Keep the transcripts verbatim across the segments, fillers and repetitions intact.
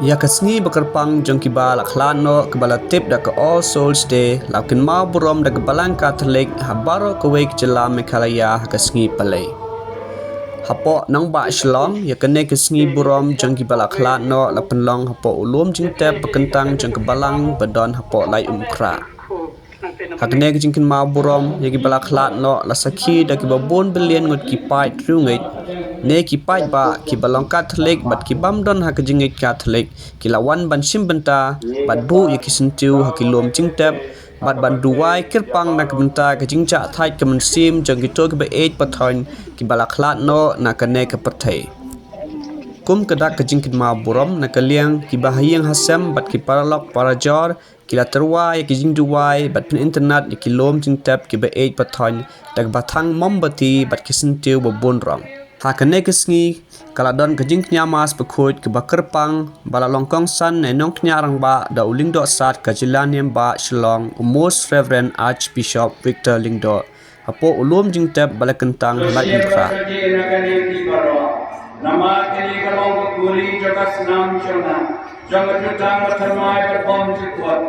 Ïa ka sngi bakyrpang jong kiba la khlad noh kaba la tip da ka All Souls Day la kynmaw burom da ka Balang Katholik ha baroh kawei ka jylla Meghalaya ha ka sngi Palei. Hapoh nongbah Shillong, ïa kane ka sngi burom jong kiba la khlad noh la pynlong hapoh u lum jingtep ba kyntang jong ka Balang ba don hapoh Laitumkhrah. Ha kane ka jingkynmaw burom ïa kiba la khlad noh la sakhi da kiba bun billion ngut ki paid riewngeit ne ki paidbah kiba long Katholik bad kibym don ha ka jingngeit Katholik ki la wan ban shim bynta bad buh ïa ki syntiew ha ki lum jingtep bad ban duwai kyrpang na ka bynta ka jingjahthait ka mynsiem jong kito kiba ïeit pathoiñ kiba la khlad noh na kane ka pyrthei. Kum ka dak ka jingkynmaw burom, na ka liang kiba ha ïing ha sem bad ki paralok parajor ki la tyrwa ïa ki jingduwai bad pyn-itynnad ïa ki lum jingtep kiba ïeit pathoiñ da kaba thang mombati bad ki syntiew ba bun rong. Ha kane ka sngi ka la don ka jingkñia mass bakhuid kaba kyrpang ba la long kongsan na i nongkñia rangbah da u Lyngdoh Sad ka jylla niam bah Shillong, u Most Reverend Archbishop Victor Lyngdoh, hapoh u lum jingtep ba la kyntang ha Laitumkhrah. Namar kane ka long ka kuri jong ka snam jong nga, jong ka jutang bathymmai bad bymjukut,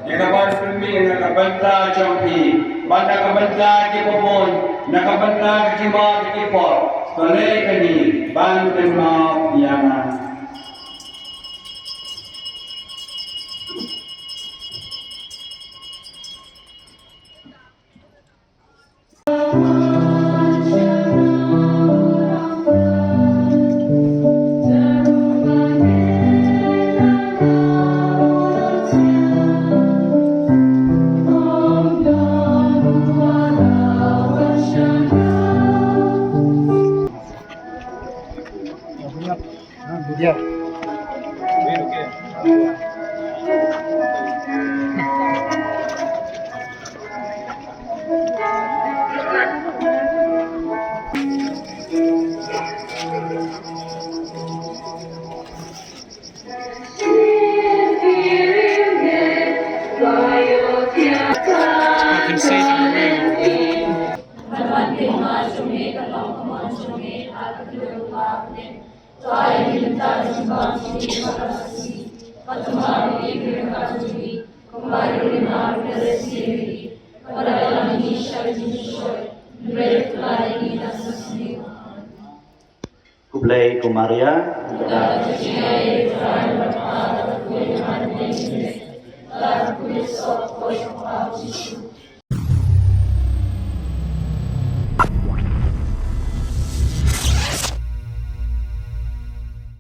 ïa kaban pynmih na ka bynta jong phi bad na ka bynta kiba bun, na ka bynta ka jingma ka jingpor. To leh kane ban kynmaw ïa nga. Khublei ko Maria.